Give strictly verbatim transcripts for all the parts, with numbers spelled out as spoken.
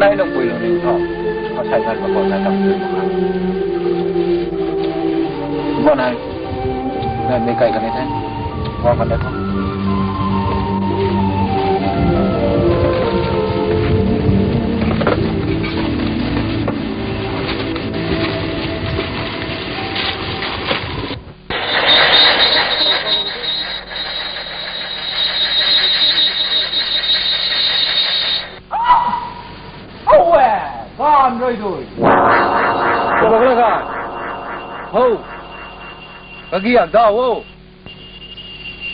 Nai nung pui lou ni tho. Asai nai ba ko nai tam pui ma. Bo nai. Nai ni kai kan ni the. Bo kan de tho. Aw e, ganv rui dui. Kala kala ka. Ho. Kagiak dau o.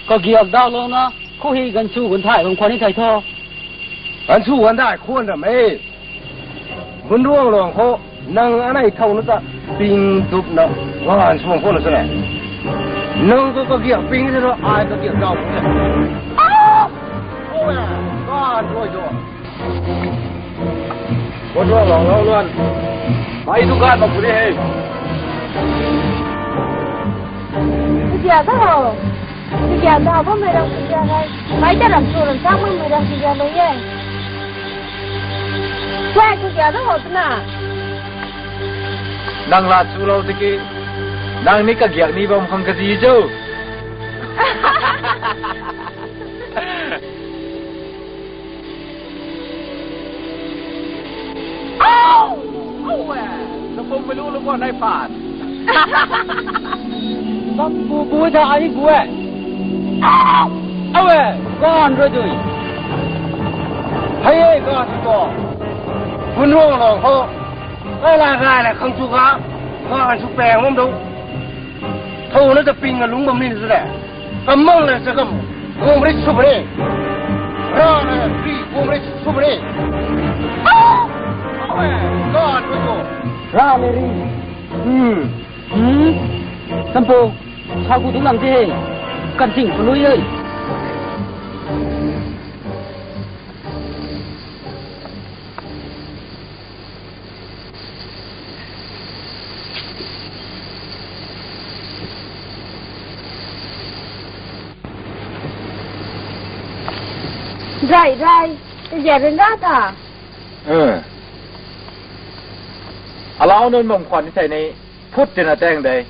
Kagiak dau lou na, khou hei ganv su ganv thay bam khwan ni thei tho. Ganv su ganv thay khwan ram e. Bun ruang luang khou, nang anei thow na ta ping dup na, ganv su khwan na sa na. Nang khou kagiak ping sa na, ai kagiak dau khwan na. Ah! Aw e, ganv rui dui. Bun ruang luang lou luan. Mei tu ganv mak puni he. Kagiak dau. Kagiak dau bammei ram kagiak hei. Mei ta ram su ram sang bammei ram kagiak lou e. Kuai kagiak dau ho twna. Nang lat su lou tiki. Nang ni kagiak ni bam khang kazi cho. Aw! Aw e! Sa pum mei lu lu guan nai pan. Bam bu bu da ai bu e. Aw e! Ganv rui dui. Hei e ganv su ko. Bun ruang luang khou. Kai la gai la khang chu ka. Ganv su pang bam dou. Thow na ta ping a lungc bam ni na sa le. Kam mang le sa kam. Guang ri su bam ni. Ra na ri guang ri su bam ni. Aw e, ganv rui dui. Ra le ri. Hmm. Hmm. Sampu. Sa ku tu lang te. Kan ting pui e. Rai, rai. Kagiak rui ra ta. Eh. Alau nunc bam khwan ni thei ni, phut tina tang de.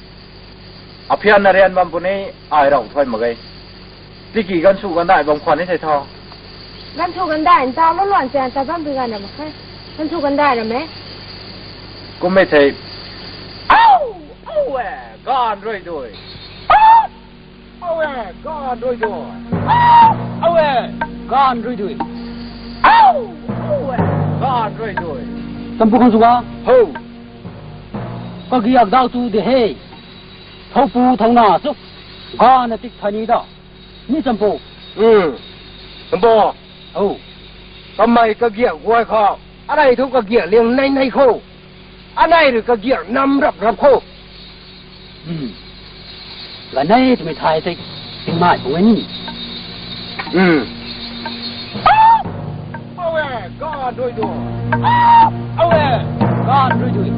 Aphian na rian bam puni, ai rau thuai mak ge. Tiki ganv su ganv dai bam khwan ni thei tho. Ganv su ganv dai, nta lou luan chan ta bam pui ganv na mak khe. Ganv su ganv dai ra me. Kum e thei. Aw! Aw e, ganv rui dui. Aw! Aw e, ganv rui dui. Aw e, ganv rui dui. Aw! Aw e, ganv rui dui. Champu khang su ga? Ho. Kagiak dau tu de he. Thow pu thow na chu. Ganv na tik thani da. Ni champu. Hmm. Champu. Ho. Kamei kagiak guay khou. Anei thu kagiak liang nei nei khou. Anei rui kagiak nam rap rap khou. Hmm. Ganei twmei thay tei tingmei pung e ni. Hmm. Aw e, ganv rui dui. Aw e, ganv rui dui.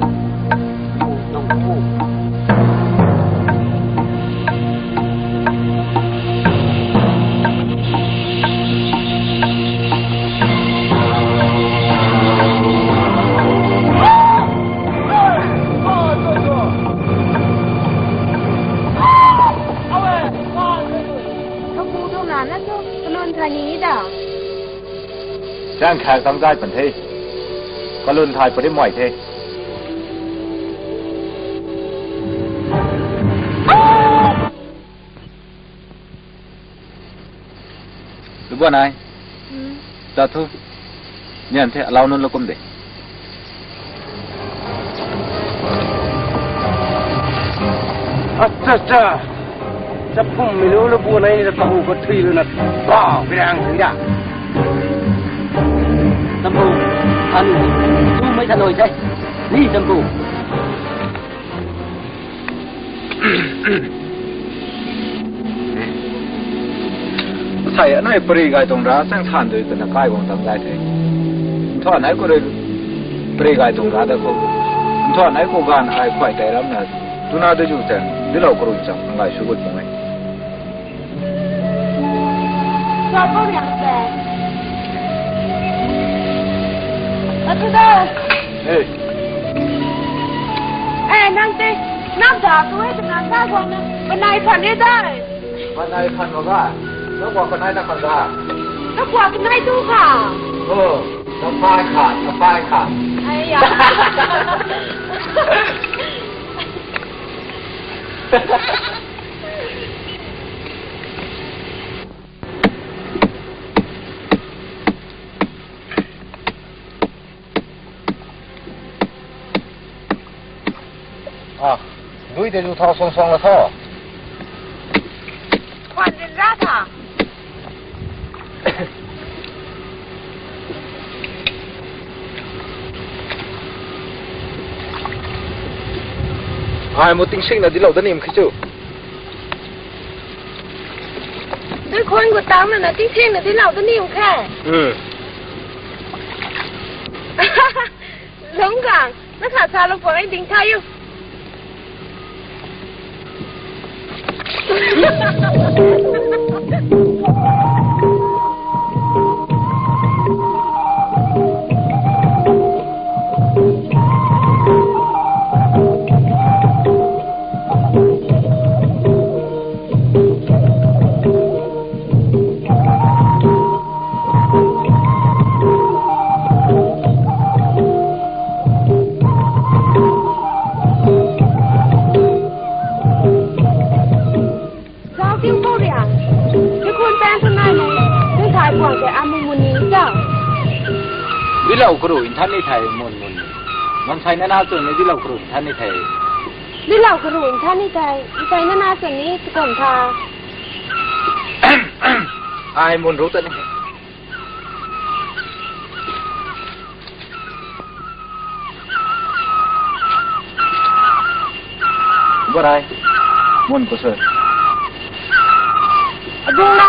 Nang pu. Kapu tu na na tu, kalun thani da. Chang khak tam zai pan the. Kalun thai pari mai the. Lubuan ai. Hmm. Ta thu. Nian the, alau nunc la kum de. Acha, acha. Chaphum mei lu, lubuan ai ni ta kahu ka thui lu na. Ba, birang thui da. Champu, anu. Tu mei tha loi de. Ni champu. Sai anei pari gay tuang ra sang than dui twna kai guang tang dai the. Nthuan nai khou rui pari gay tuang ra da khou. Nthuan nai khou ganv ai khuay tei ram na. Tuna dui zu tei dilou khou rui cham ngai su gut pu ngai. Tua khou riang se. Hey. Eh, nang te, nang da tu e, nang da guang na, banai phan e dai. Banai phan hoga. Nang guang banai na phan da. Nang guang banai tu ka. Oh, nang pai ka, nang pai ka. Ai ya. Ah, dui te du thau song song la tho. Khwan rin ra tha. Ai, mu ting sing na di lou da nim khe chu. Dui khwan gu tang na na ting sing na di lou da nim khe. Hmm. Lunggang, na sa sa lou pang ai ding tha yu. Zauc tiu khou riang. Ni khun pang khun nai nai. Ni thai buang ke amu mun ni zauc. Dilou kru in than ni thai mun mun ni. Mam sai na na chun ni dilou kru in than ni thai. Dilou kru in than ni thai. Sai na na chun ni tukum tha. Ai mun ru ta ni. Barai, mun ko sir. Aduna,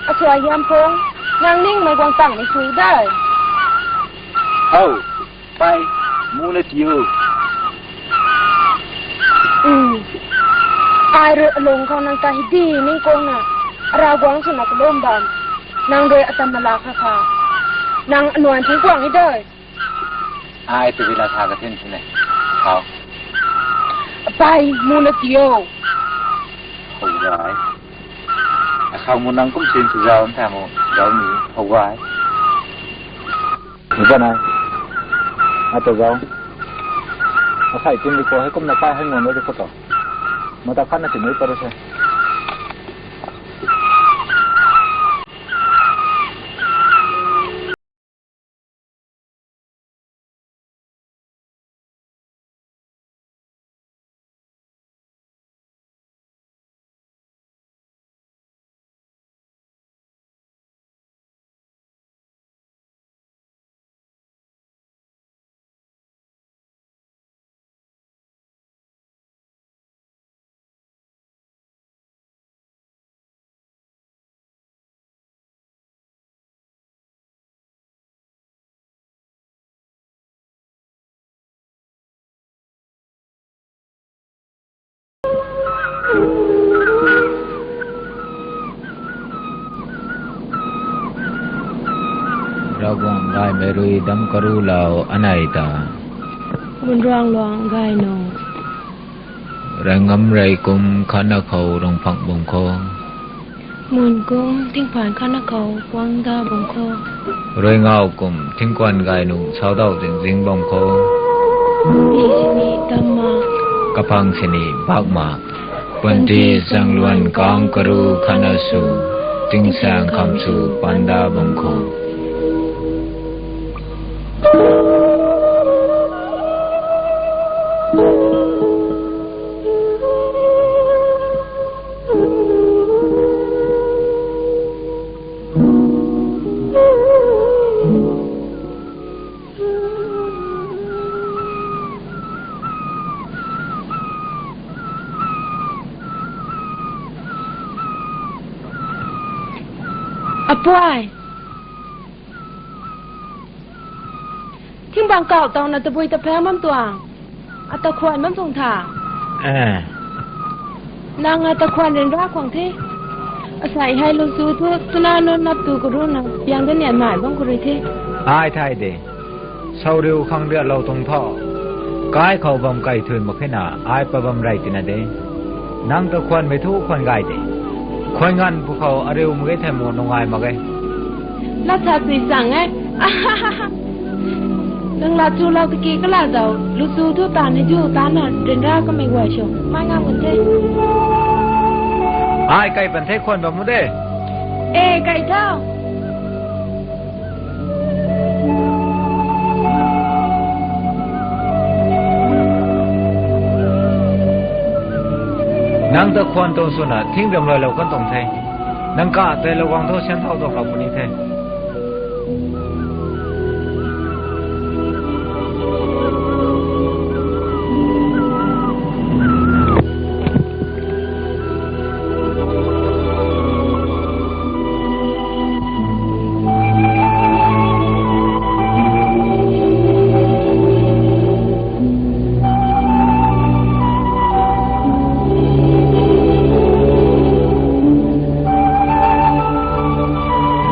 asua yam kong, nang ning mai guang tang ni sui dai. Hau, pai, mu na tiu. Um, ai ru alung khou nang ta hidi ning kong na, ara guang suna kalum bam. Nang rui atan mala kha kha. Nang anuan thing kuang i dai. Ai, tu vila sa ka thin sini. Hau. Pai, mu na tiu. Hau gai. Asau mu nang kum sin su zau, tha mu, zau ni, hau gai. Ni ba nai. Ata zau. Asai tin di ko, hei kum na kai, hei ngon na di ko to. Mata khat na tin di pa ru se. Ravguangc gaymei rui dam karu lau anei ta. Mun ruang luang gay nung. Rai ngam rei kum khatna khou rungphang bam khou. Mun kum tingphan khatna khou puang da bam khou. Rui ngau kum tingkuan gay nung saudau zingzing bam khou. Pi sini tam mak. Kaphang sini bak mak. Panty zangluan kang karu khatna sw. Tingsaeng kham sw panda bam khou. Apuai. Thingbang kau tauna tabui ta phang bam tuang. Ata khwan bam tuang tha. Eh. Nang ata khwan rin ra khwang the. Asai hei lu su thu, tuna nunc nap tu kuru na, piang da nian mai bam kuru the. Ai thai de. Sauriu khang riatlou tuang tho. Kai khou bam kai thui mak khe na, ai pa bam rey tina de. Nang ta khwanmei thu khwan gay de. Khwan nganv pwkhou ariu mak ge thei mu nungai mak ge. Lat sa sui chang e. Nang lat chulou tiki kala dau. Lu chu thu tan ni ju tan na ryanra kamei guay sho. Mai ngam kan the. Ai kai pan the khwan bam mu de. E, kai tho. Nang ta khwan tuang swna thing ram loilou kan tuang the. Nang ka tei lou guang tho sian thau tuang lou puni the.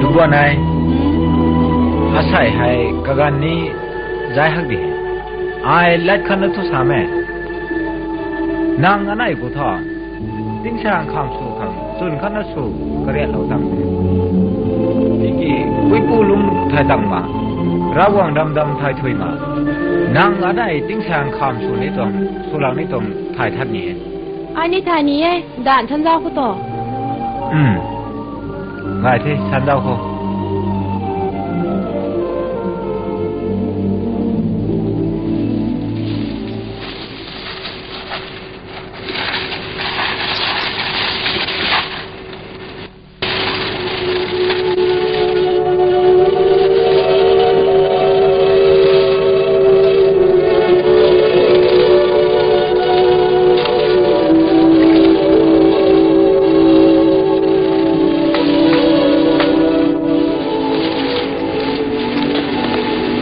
Lubuan ai, asei hei kaganv ni zai hak di he. Ai lat khatna thu sa me. Nang anei ku tho. Tingsaeng kham sw khang chwn khatna sw kariatlou tang the. Tiki puipu lung thay tang ma, Ravguangc ramdam thay thui ma. Nang anei tingsaeng kham sw ni tuang, swlou ni tuang thay that ni e. Ai ni thay ni e, danv than zau khou tho. Ngai the, than zau khou.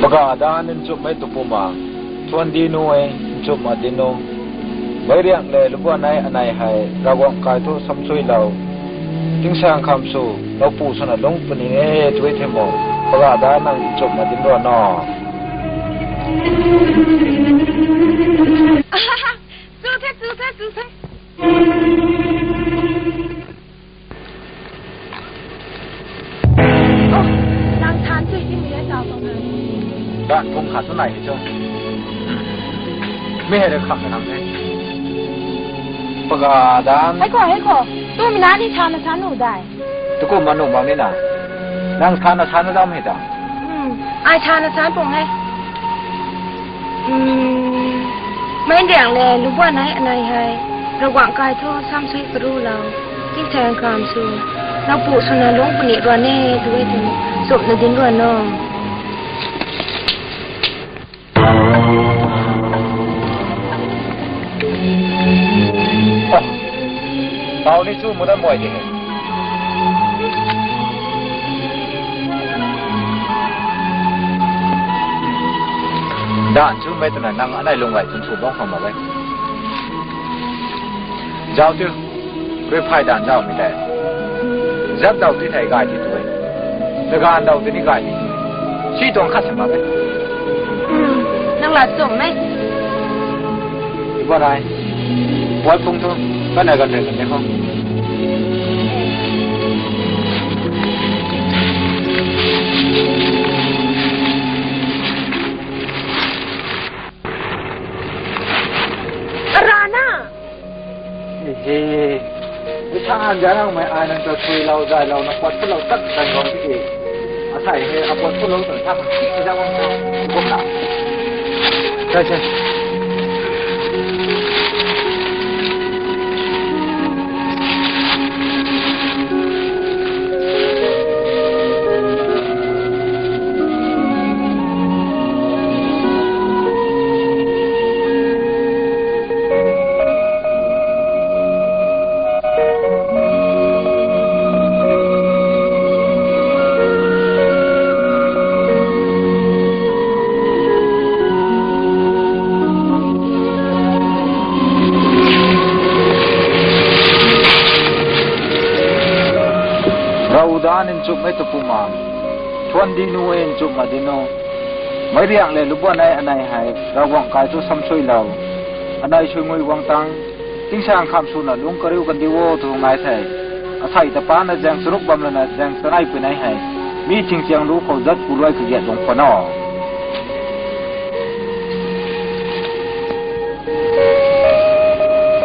Paga dan nchumhmei tu puma, thuan di nu e, nchumh ma di nu. Mei riang le lubuan ai anei hei Ravguangc kai thu samsuilou, tingsaeng kham sw, loupu swna lungc puni e tw e the mo. Paga dan nang nchumh ma din ruan o. Chu the, chu the, chu the. Oh, nang than chu ti mi le tau tang na. Danv phung khat tu nai he cho. Mi hei rui kham na nang the. Paga dan. Hei khou, hei khou. Tu mi na ni than na than nu dai. Tu kum ma nu mak ni na. Nang than na than na dam hei ta. Ai than na than pung e. Mei riang le lubuan ai anei hei Ravguangc kai thu samsui karulou, tingsaeng kham sw, loupu swna lungc puni ruan e tw e tw, chumhna din ruan o. Tau ni chu mu dan buay di he. Danv chumei twna nang anei lung gay chwn sw bam khang mak e. Zau tiu, rui phay danv zaumei tei. Zap dau ti thei gay ti tu e. Zaganv dau ti ni gay ti tu e. Si tuang khat sa mak e. Nang lat chumh e. Iba nai. Puat phung thu, kan na kan rui kan de khou. Arana! Ehe. Sa an ja nang mei ai nang ta suilou, zaylou, na puat phulou tat kan guang tiki. Asei he, a puat phulou ta sa kan tik sa guang sa. Kum na. Sai, sai. Rav dan nchumhmei ta puma, thuan di nu e nchumh ma di nu. Meicraeng le Lubuannei anei hei Ravguangc kai thu samsuilou, anei suingui guang tang, tingsaeng kham swna lungc kariu kandi o tw nai the. Asei ta pana zaeng charuk bam lana zaeng chanei puni hei, mi chingchiang lu khou zat ku luai kagiat lung khwan o.